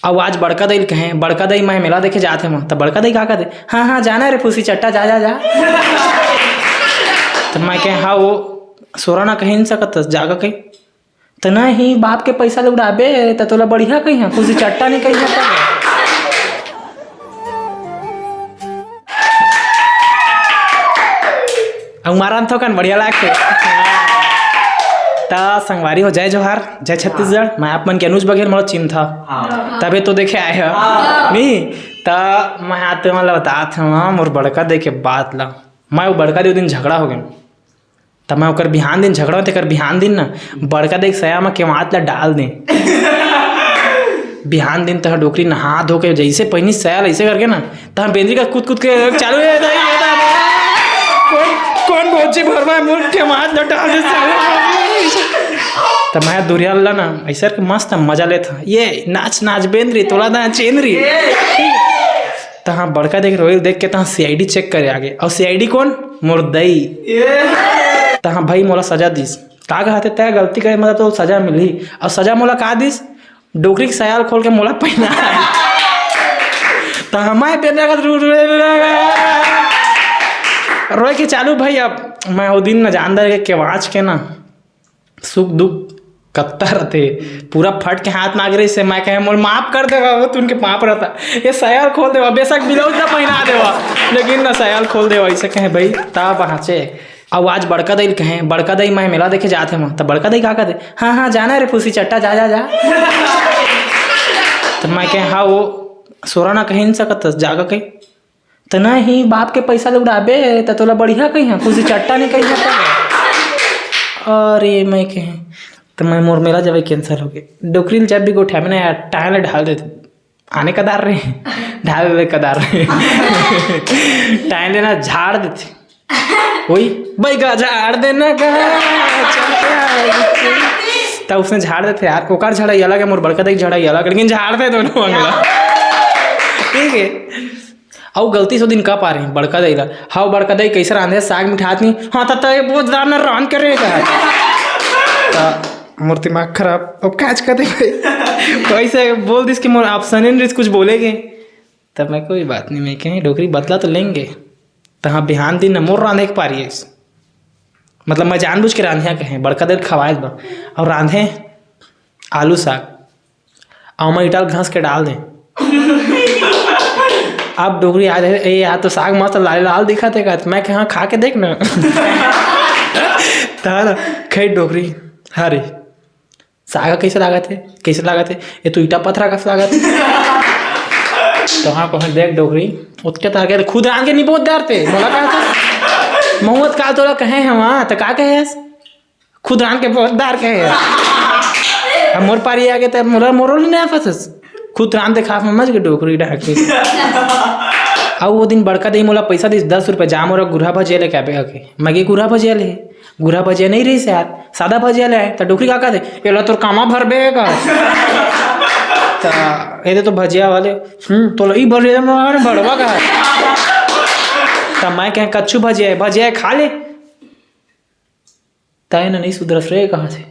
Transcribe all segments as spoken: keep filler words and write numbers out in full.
अउ आज बड़का दई ल कहें, "बड़का दई, मैं मेला देखे जात हंव।" त बड़का दई का कथे, "हाँ, हाँ, जाना रे फूसी चट्टा, जा, जा, जा।" त मैं कहें, "हाँ, वो सोरा ना कहे नइ सकत, जागा कही।" "त नहीं, बाप के पइसा ल उड़ाबे, त तोला बढ़िया कही, फूसी चट्टा नइ कही।" अउ मारन थोकन बढ़िया लागथे। त संगवारी हो, जय जोहार, जय छत्तीसगढ़। मैं आप मन के अनुज बघेल, मोला चिन्हथा। हाँ। तभे तो देखे आए हो। हाँ। नहीं, त मैं आज तुमन ला बतात हंव मोर बड़का दई के बात ला। मैं वो बड़का दई, ओ दिन झगड़ा हो गे, त मैं ओकर बिहान दिन झगड़ा होथे, तेकर बिहान दिन ना बड़का दई के सया म केवाच ला डाल दें। बिहान दिन तह डोकरी नहा धो के जइसे पहिनिस सया ल अइसे करके ना, तह बेंदरी का कूद कूद के चालू हे, "दाई, ए दादा, कोन, कोन भौजी भरवा मोर केवाच ला डाल दे साला।" त मैं दुरिहा ला ना अइसे करके मस्त मजा लेथंव, "ये नाच नाच बेंदरी, तोला दाएं चेंदरी।" तहाँ बड़का दई के रोइल देख के तहाँ सीआईडी चेक करे आगे। अउ सीआईडी कोन? मोर दई। तहाँ भाई मोला सजा दिस। का कहते, तैं गलती करे, मतलब तो सजा मिलही। अउ सजा मोला का दिस? डोकरी के सया ल खोल के मोला पहिना। तहाँ मैं बेंदरा का रू-, रू-, रू-, रोए के चालू भाई। अब मैं ओ दिन न जान दे के केवाच के ना सुख दुख कत्ता रथे, पूरा फट के हाथ मांग रहिस हे। मैं कहें, "मोर माफ कर देवा, वो तुनके पाप रहता, ये सया ल खोल देवा, बेशक ब्लाउज ना पहिना देवा, लेकिन ना सया ल खोल देवा," अइसे कहें भाई, ता बाँचे। अउ आज बड़का दई ल कहें, "बड़का दई, मैं मेला देखे जात हंव।" त बड़का दई का कथे, "हाँ, हाँ, जाना रे फूसी चट्टा, जा, जा, जा।" त मैं कहें, "हाँ, वो सोरा ना कहे नइ सकत, जागा कही।" "त नहीं, बाप के पइसा ल उड़ाबे, त तोला बढ़िया कही, फूसी चट्टा नइ कही।" अरे, मैं कहें, त मैं मोर मेला जाबे cancel हो गे। डोकरी ल जब भी गोठियाबे ना यार, टांय ल ढाल देथे। आने कदार रे, ढाल ले कदार रे। टांय ल ना झाड़ देथे। ओई, "बइगा झाड़ देना गा।" त ओइसने झाड़ देथे यार, ओकर झड़ई अलग हे, मोर बड़का दई के झड़ई अलग हे, लेकिन झाड़ दे दोनों अंगला। ठीक हे। अउ गलती से ओ दिन का पारे बड़का दई ला, "हव बड़का दई, कइसे रांधे साग मिठात नहीं?" "हाँ, त तैं बहुत दाना रांध के रे," कहा। त मोर दिमाग खराब, अब काच कर दे भाई। तो अइसे बोल दिस कि मोर option नइ रिस कुछ बोले के। तब मैं, "कोई बात नहीं," मैं कहें, "डोकरी बदला तो लेंगे।" तहाँ बिहान दिन न मोर रांधे के पारी आइस। मतलब मैं जानबूझ के रांधिया कहें, बड़का दई ल खवाए बर। अउ रांधे आलू साग। अउ मैं ईटा ल घस के डाल दें। अब डोकरी आ जाए, "ए यार, तो साग मस्त लाल लाल दिखत हे," कहत। मैं कहें, "हाँ, खा के देख ना।" त ना, खई डोकरी, "हाँ रे, साग कइसे लागत हे? कइसे लागत हे? ये तो ईटा पथरा कस लागत हे।" त हाँ, कहें, "देख डोकरी, ओतके तार के खुद रांध के निपोत डारते, मोला का था? महुआ त काल तोला कहे हंव, त का कहे हस?" खुद रांध के बहुत दार के हे। अब मोर पारी आगे त मोला मोरो ले नइ फंसस। खुद रांध के खा समझ के डोकरी डाके। अउ ओ दिन बड़का दई मोला पइसा दिस दस रुपया, "जा मोर गुरहा भजिया लेके आबे," कहिके। मैं गे गुरहा भजिया ले। गुरहा भजिया नइ रिस यार, सादा भजिया ले आए। त डोकरी का कथे, "एला तोर कामा भरबे का?" त ए दे तो भजिया वाले, "हम्म, तोला ई भजिया में भरवा का?" त मैं कहें, "कच्चू भजिया हे, भजिया हे, खा ले।" तैं न नइ सुधरस रे, कहा से?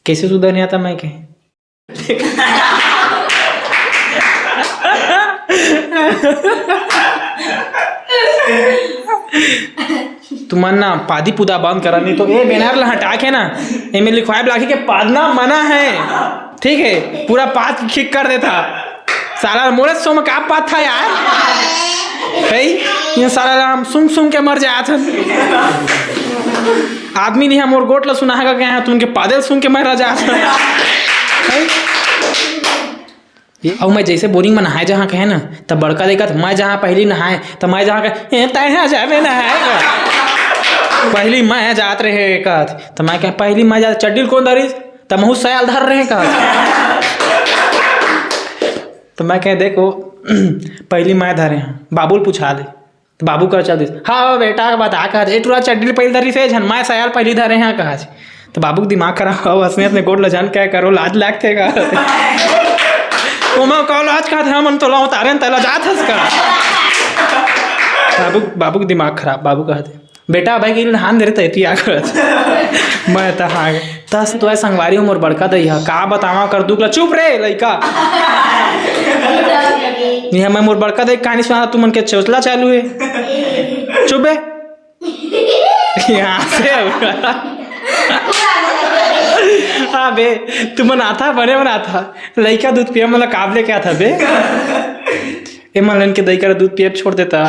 कइसे सुधर नइ आता मैं कहें? तुमन ना पादी पुदा बंद करा, नहीं तो ए banner ला हटा के ना, एमे लिखवाए बर लागही के पादना मना है, ठीक है? पूरा पाद के खिक कर देथा। साला मोरे सो में का बात था यार? भाई, ये साला ला हम सूंघ सूंघ के मर जात हन। आदमी नहीं, हम मोर गोठ ला सुना के कहे, तुमके पादे सूंघ के मर जात हन। भाई, अउ मैं जइसे बोरिंग में नहाए जहाँ कहे ना, त बड़का दई कहत, "मैं जहाँ पहली नहाए," त मैं जहाँ कहे, "ए, तैं हा जाबे नहाए का?" "पहली मैं जात रहे," कहत, त मैं कहे, "पहली मैं जात, चड्डी ल कोन धरिस?" त महू सया ल धर रहे कहत। त मैं कहे, "देखो, पहली मैं धरे हंव, बाबू ल पूछा ले।" त बाबू कहा चल दिस, "हाँ बेटा, बता," कहत, "ए टुरा चड्डी ल पहिली धरिस हे, झन मैं सया ल पहिली धरे हंव," कहत। त बाबू के दिमाग खराब हो, असने अपने गोठ ल झन कहे करो, लाज लागथे का? ओमा का लाज कहत, "हमन तोला उतारे न तैला जात हस का?" बाबू, बाबू के दिमाग खराब, बाबू कहत, "बेटा, भाई के नहान दे रे, तैती आ करत।" मैं त हाँ, तस तो संगवारी हो मोर बड़का दई ह, का बतावा कर दुख ला, चुप रे लइका। ये मैं मोर बड़का दाई के कहानी सुना, तुमन के चोचला चालू हे। चुप बे। यहाँ से। हाँ बे, तुमन आथा, बने मन आथा। लइका दूध पिया, मतलब काब लेके आथा बे। ए मन लेन के दई करा दूध पिए छोड़ देता।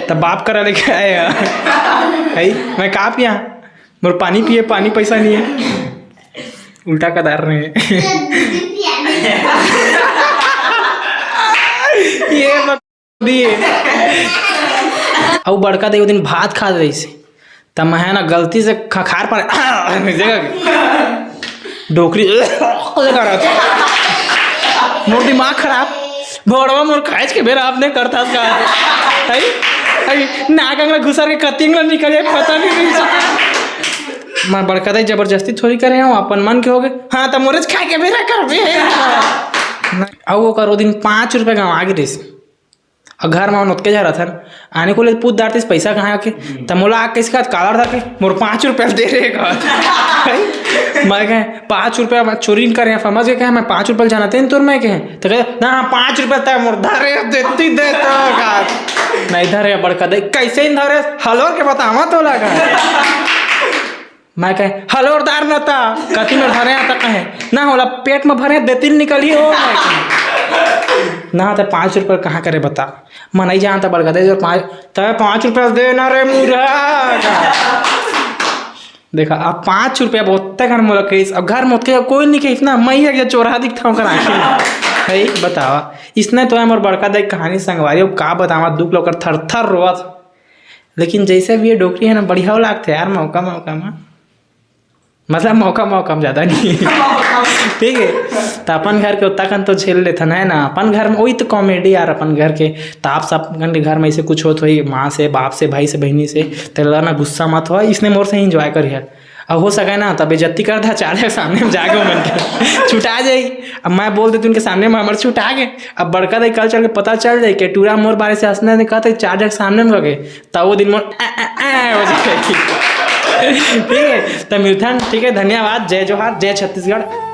तब बाप करा लेके आए। है, मैं का पिया? मोर पानी पिए, पानी पैसा नहीं है। उल्टा कदार रहे। ये मत दिए। अउ बड़का दाई ओ दिन भात खात रहिस, त मैं ना गलती से खखार पर डोकरी करत। मोर दिमाग खराब। भोरवा मोर खाएच के बेरा आपने करता का? है? है? नाक अंगला घुसर के कति अंगला निकल जाए, पता नहीं, नहीं चलता। मैं बड़का दाई जबरदस्ती थोड़ी करे हूँ, अपन मन के हो गए। हाँ, त मोरेच खाए के बेरा करबे। अउ ओकर ओ दिन पाँच रुपया गंवा गे रहिस। अउ घर म ओतके झन रथन, आने को ले पूछ डारतिस, "पैसा कहाँ के?" त मोला आके इसका कालर धर के, "मोर पाँच रुपया दे रे," कहत। मैं कहे, "पाँच रुपया मैं चोरी करे, समझ के कहे, मैं पाँच रुपया जानते हैं तोर," मैं कहे। त कहे, "ना, पाँच रुपया तय मोर धरे, देती दे तो," कहत। नहीं धरे, बड़का दाई, "कैसे नहीं धरे? हलोर के बतावा तोला," कहत। मैं कहे, "हलोरदार न त, कति में धरे त कहे, ना होला पेट में भरे, देतिन निकली हो।" मैं कहे, "ना त पाँच रुपया कहाँ करे बता, मैं नहीं जानता बड़का दाई, जो पाँच, तय पाँच रुपया दे ना रे मुरा।" देखा, अब पाँच रुपया बहुत तक मोला कहिस, अब घर मोत के कोई नहीं कहिस ना, मैं ही एक चोरहा दिखता हूँ कर आखिर। है, बतावा, इसने तो हमर बड़का दाई कहानी संगवारी, अब का बतावा, दुख लोकर थर थर रोवत। लेकिन जैसे भी ये डोकरी है ना, बढ़िया लागथे यार, मौका मौका में, मतलब मौका मौका में ज्यादा नहीं। ठीक है, त अपन घर के ओतका कन तो झेल लेथन, है ना? अपन घर में वही तो कॉमेडी यार, अपन घर के। त आप सब कन के घर में ऐसे कुछ होत होही, माँ से, बाप से, भाई से, बहिनी से, तेला ना गुस्सा मत हो, इसने मोर से एंजॉय करिहा। अब हो सके ना, त बेइज्जती कर दा, चार झन के सामने में जाके मन के छुटा जाई। अब मैं बोल देती उनके सामने में, हमर छुटा गे। अब बड़का दाई कल चल के पता चल जाई कि टूरा मोर बारे से हंसने ने कहते, चार झन के सामने में गए, त वो दिन मोर आ, आ, आ, हो जाए। ठीक है, त मिलथन, ठीक है, धन्यवाद, जय जोहार, जय छत्तीसगढ़।